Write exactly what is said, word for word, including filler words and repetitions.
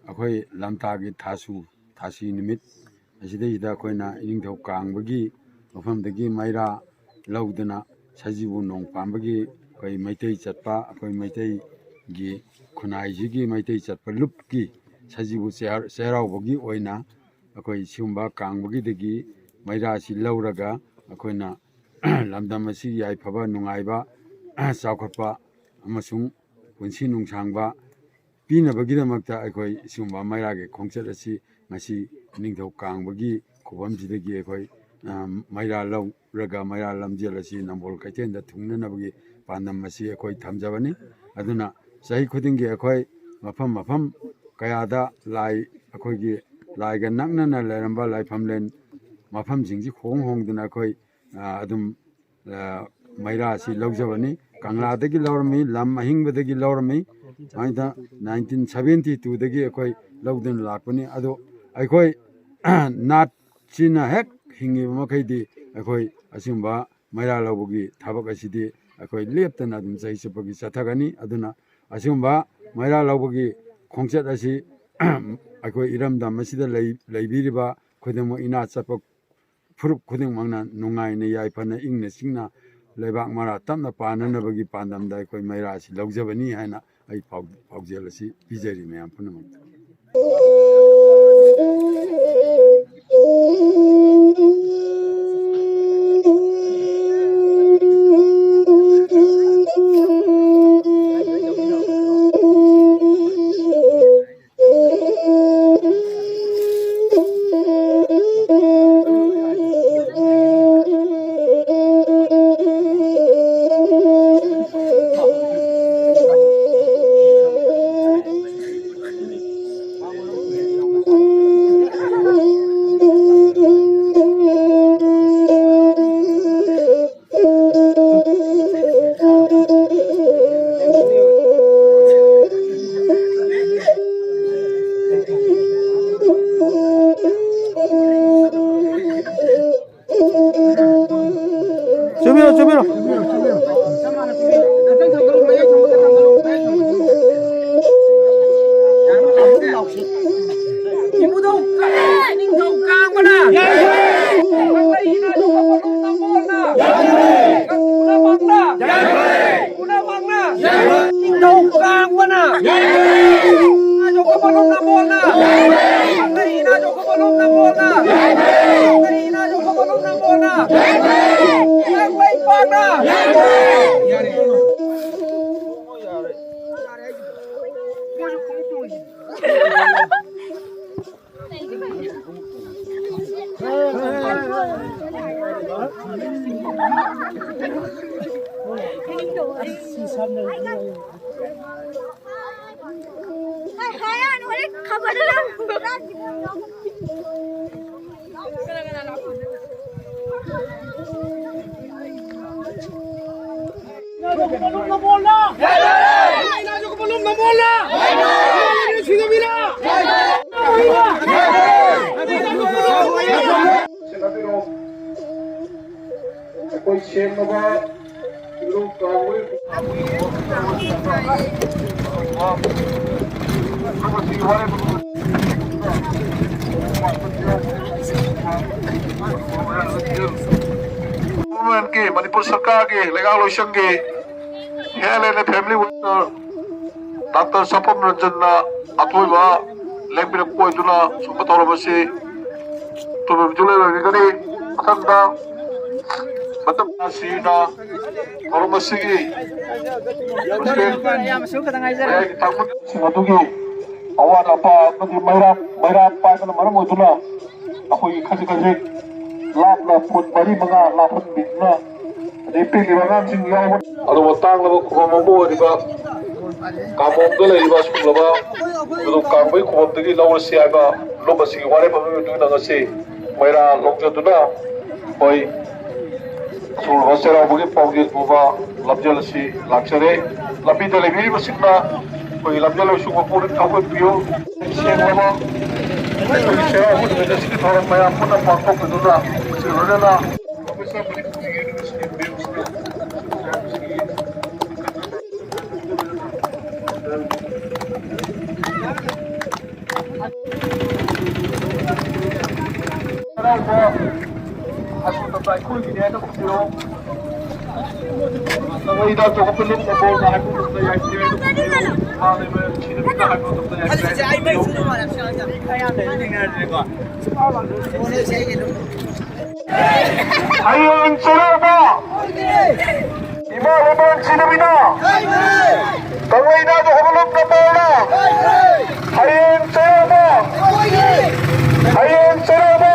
ꯑꯩꯈꯣꯏ ꯂꯝꯇꯥꯒꯤ ꯊꯥꯁꯨ, ꯊꯥꯁꯤ ꯅꯨꯃꯤꯠ ꯑꯁꯤꯗꯩꯁꯤꯗ ꯑꯩꯈꯣꯏꯅ ꯏꯅꯤꯡꯊꯧ ꯀꯥꯡꯕꯒꯤ ꯃꯐꯝꯗꯒꯤ ꯃꯩꯔꯥ ꯂꯧꯗꯨꯅ ꯁꯖꯤꯕꯨ ꯅꯣꯡ ꯄꯥꯟꯕꯒꯤ ꯑꯩꯈꯣꯏ ꯃꯩꯇꯩ ꯆꯠꯄ, ꯑꯩꯈꯣꯏ ꯃꯩꯇꯩꯒꯤ ꯈꯨꯟꯅꯥꯏꯁꯤꯒꯤ ꯃꯩꯇꯩ ꯆꯠꯄ ꯂꯨꯞꯀꯤ ꯁꯖꯤꯕꯨ ꯆꯩꯍꯥ-, ꯆꯩꯔꯥꯎꯕꯒꯤ ꯑꯣꯏꯅ ꯑꯩꯈꯣꯏ ꯁꯤꯒꯨꯝꯕ ꯀꯥꯡꯕꯒꯤꯗꯒꯤ ꯃꯩꯔꯥꯁꯤ ꯂꯧꯔꯒ ꯑꯩꯈꯣꯏꯅ ꯂꯝꯗꯝ ꯑꯁꯤ ꯌꯥꯏꯐꯕ, ꯅꯨꯡꯉꯥꯏꯕ, ꯆꯥꯎꯈꯠꯄ ꯑꯃꯁꯨꯡ ꯄꯨꯟꯁꯤ ꯅꯨꯡꯁꯥꯡꯕ ꯄꯤꯅꯕꯒꯤꯗꯃꯛꯇ ꯑꯩꯈꯣꯏ ꯁꯤꯒꯨꯝꯕ ꯃꯩꯔꯥꯒꯤ ꯈꯣꯡꯆꯠ ꯑꯁꯤ ꯉꯁꯤ ꯅꯤꯡꯊꯧ ꯀꯥꯡꯕꯒꯤ ꯈꯨꯕꯝꯁꯤꯗꯒꯤ ꯑꯩꯈꯣꯏ, ꯑ, ꯃꯩꯔꯥ ꯂꯧꯔꯒ ꯃꯩꯔꯥ ꯂꯝꯖꯦꯜ ꯑꯁꯤ ꯅꯝꯕꯣꯜ ꯀꯩꯊꯦꯜꯗ ꯊꯨꯡꯅꯅꯕꯒꯤ ꯄꯥꯟꯗꯝ ꯑꯁꯤ ꯑꯩꯈꯣꯏ ꯊꯝꯖꯕꯅꯤ꯫ ꯑꯗꯨꯅ ꯆꯍꯤ ꯈꯨꯗꯤꯡꯒꯤ ꯑꯩꯈꯣꯏ ꯃꯐꯝ ꯃꯐꯝ ꯀꯌꯥꯗ ꯂꯥꯏ, ꯑꯩꯈꯣꯏꯒꯤ ꯂꯥꯏꯒ ꯅꯛꯅꯅ ꯂꯩꯔꯝꯕ ꯂꯥꯏꯐꯝꯂꯦꯟ ꯃꯐꯝꯁꯤꯡꯁꯤ ꯍꯣꯡ ꯍꯣꯡꯗꯨꯅ ꯑꯩꯈꯣꯏ, ꯑ, ꯑꯗꯨꯝ, ꯑ, ꯃꯩꯔꯥꯁꯤ ꯂꯧꯖꯕꯅꯤ꯫ ꯀꯪꯂꯥꯗꯒꯤ ꯂꯧꯔꯝꯃꯤ, ꯂꯝ ꯑꯍꯤꯡꯕꯗꯒꯤ ꯂꯧꯔꯝꯃꯤ꯫ ꯁꯨꯃꯥꯏꯅ ꯇꯧ-, ꯅꯥꯏꯟꯇꯤꯟ ꯁꯚꯦꯟꯇꯤ ꯇꯨꯗꯒꯤ ꯑꯩꯈꯣꯏ ꯂꯧꯗꯨꯅ ꯂꯥꯛꯄꯅꯤ꯫ ꯑꯗꯣ ꯑꯩꯈꯣꯏ ꯅꯥꯠꯁꯤꯅ ꯍꯦꯛ ꯍꯤꯡꯉꯤꯕ ꯃꯈꯩꯗꯤ ꯑꯩꯈꯣꯏ ꯑꯁꯤꯒꯨꯝꯕ ꯃꯩꯔꯥ ꯂꯧꯕꯒꯤ ꯊꯕꯛ ꯑꯁꯤꯗꯤ ꯑꯩꯈꯣꯏ ꯂꯦꯞꯇꯅ ꯑꯗꯨꯝ ꯆꯍꯤ ꯆꯨꯞꯄꯒꯤ ꯆꯠꯊꯒꯅꯤ꯫ ꯑꯗꯨꯅ ꯑꯁꯤꯒꯨꯝꯕ ꯃꯩꯔꯥ ꯂꯧꯕꯒꯤ ꯈꯣꯡꯆꯠ ꯑꯁꯤ ꯑꯩꯈꯣꯏ ꯏꯔꯝꯗꯝ ꯑꯁꯤꯗ ꯂꯩ-, ꯂꯩꯕꯤꯔꯤꯕ ꯈꯨꯗꯤꯡꯃꯛ, ꯏꯅꯥ ꯆꯠꯄ ꯐꯨꯔꯨꯞ ꯈꯨꯗꯤꯡꯃꯛꯅ ꯅꯨꯡꯉꯥꯏꯅ, ꯌꯥꯏꯐꯅ, ꯏꯪꯅ ꯆꯤꯛꯅ ꯂꯩꯕꯥꯛ ꯃꯔꯥ ꯇꯞꯅ ꯄꯥꯟꯅꯅꯕꯒꯤ ꯄꯥꯟꯗꯝꯗ ꯑꯩꯈꯣꯏ ꯃꯩꯔꯥ ꯑꯁꯤ ꯂꯧꯖꯕꯅꯤ ꯍꯥꯏꯅ ꯑꯩ ꯄꯥꯎ-, ꯄꯥꯎꯖꯦꯜ ꯑꯁꯤ ꯄꯤꯖꯔꯤ ꯃꯌꯥꯝ ꯄꯨꯝꯅꯃꯛꯇ꯫ ꯆꯨꯕꯤꯔꯣ, ꯆꯨꯕꯤꯔꯣ꯫ ꯀꯔꯤꯅ ꯌꯣꯛꯈꯠꯄ ꯂꯨꯝꯅ ꯃꯣꯜꯅ? ꯀꯔꯤꯅ ꯌꯣꯛꯈꯠꯄ ꯂꯨꯝꯅ ꯃꯣꯜꯅ? ꯏꯔꯪ ꯃꯩ ꯄꯥꯛꯅ! ꯑꯩꯈꯣꯏ ꯁꯦꯡꯂꯕ ꯂꯨ ꯀꯥꯡꯂꯨꯞ ꯒꯣꯚꯔꯟꯃꯦꯟꯠꯀꯤ, ꯃꯅꯤꯄꯨꯔ ꯁꯔꯀꯥꯔꯒꯤ ꯂꯩꯉꯥꯛ ꯂꯣꯏꯁꯪꯒꯤ Health and Family Welfare Doctor ꯁꯥꯐꯝ ꯔꯟꯖꯟꯅ ꯑꯊꯣꯏꯕ ꯂꯦꯡꯕꯤꯔꯛꯄ ꯑꯣꯏꯗꯨꯅ ꯁꯨꯝꯕ ꯊꯧꯔꯝ ꯑꯁꯤ ꯇꯨꯝꯕꯝꯁꯨ ꯂꯩꯔꯣꯏꯒꯅꯤ꯫ ꯃꯊꯪꯗ ꯃꯇꯝ ꯑꯁꯤꯅ ꯊꯧꯔꯝ ꯑꯁꯤꯒꯤ ꯃꯌꯥꯝꯁꯤꯡ ꯑꯗꯨꯒꯤ ꯑꯋꯥꯠ ꯑꯄꯥ ꯑꯃꯗꯤ ꯃꯩꯔꯥ ꯃꯩꯔꯥ ꯄꯥꯏꯕꯅ ꯃꯔꯝ ꯑꯣꯏꯗꯨꯅ ꯑꯩꯈꯣꯏꯒꯤ ꯈꯖꯤꯛ ꯈꯖꯤꯛ ꯂꯥꯞꯅ ꯐꯨꯠ ꯃꯔꯤ ꯃꯉꯥ ꯂꯥꯞꯍꯟꯕꯤꯗꯨꯅ ꯑꯗꯩ ꯄꯤꯛꯂꯤꯕ ꯑꯉꯥꯡꯁꯤꯡ ꯌꯥꯎꯕ ꯑꯗꯨꯒ ꯇꯥꯡꯂꯕ ꯈꯨꯕꯝ ꯑꯃ ꯑꯣꯏꯔꯤꯕ ꯀꯥꯃꯣꯝꯗ ꯂꯩꯔꯤꯕ ꯁꯨꯡꯂꯕ ꯃꯗꯨ ꯀꯥꯡꯕꯩ ꯈꯨꯕꯝꯗꯒꯤ ꯂꯧꯔꯁꯤ ꯍꯥꯏꯕ ꯂꯨꯞ ꯑꯁꯤꯒꯤ ꯋꯥꯔꯦꯞ ꯑꯃꯒꯤ ꯃꯇꯨꯡ ꯏꯟꯅ ꯉꯁꯤ ꯃꯩꯔꯥ ꯂꯧꯖꯗꯨꯅ ꯑꯩꯈꯣꯏ ꯁꯨꯡꯂꯕ ꯆꯩꯔꯥꯎꯕꯒꯤ ꯄꯥꯎꯖꯦꯜ ꯄꯨꯕ ꯂꯝꯖꯦꯜ ꯑꯁꯤ ꯂꯥꯛꯆꯔꯦ꯫ ꯂꯝꯕꯤꯗ ꯂꯩꯕꯤꯔꯤꯕꯁꯤꯡꯅ ꯑꯩꯈꯣꯏꯒꯤ ꯂꯝꯖꯦꯜ ꯑꯁꯤꯕꯨ ꯄꯨꯛꯅꯤꯡ ꯊꯧꯒꯠꯄꯤꯌꯨ꯫ ꯁꯦꯡꯂꯕ ꯑꯩꯈꯣꯏꯒꯤ ꯆꯩꯔꯥꯎꯕ ꯅꯨꯃꯤꯠ ꯑꯁꯤꯒꯤ ꯊꯧꯔꯝ ꯃꯌꯥꯝ ꯄꯨꯟꯅ ꯄꯥꯡꯊꯣꯛꯄꯤꯗꯨꯅ ꯂꯣꯏꯅꯅ ꯍꯔꯥꯎꯕ ꯑꯁꯣꯝꯗ ꯑꯩꯈꯣꯏꯒꯤꯅꯦ ꯍꯥꯏꯅ ꯈꯨꯝꯕꯤꯔꯣ꯫ ꯀꯪꯂꯩꯗ ꯆꯣꯡꯈꯠꯄ ꯂꯨꯞꯅ ꯕꯣꯜꯅ ꯍꯥꯏꯕ ꯉꯝꯗ ꯌꯥꯏꯐꯔꯦ꯫ ꯏꯃꯥ ꯂꯩꯃꯔꯦꯜ ꯁꯤꯅꯕꯤꯅ ꯍꯥꯏꯕ ꯉꯝꯗ ꯌꯥꯏꯐꯔꯦ꯫ ꯍꯌꯦꯡ ꯆꯩꯔꯥꯎꯕ ꯏꯃꯥ ꯂꯩꯃꯔꯦꯜ ꯁꯤꯅꯕꯤꯅ ꯀꯪꯂꯩꯗ ꯆꯣꯡꯈꯠꯄ ꯂꯨꯞꯅ ꯕꯣꯜꯅ ꯍꯌꯦꯡ ꯆꯩꯔꯥꯎꯕ ꯍꯌꯦꯡ ꯆꯩꯔꯥꯎꯕ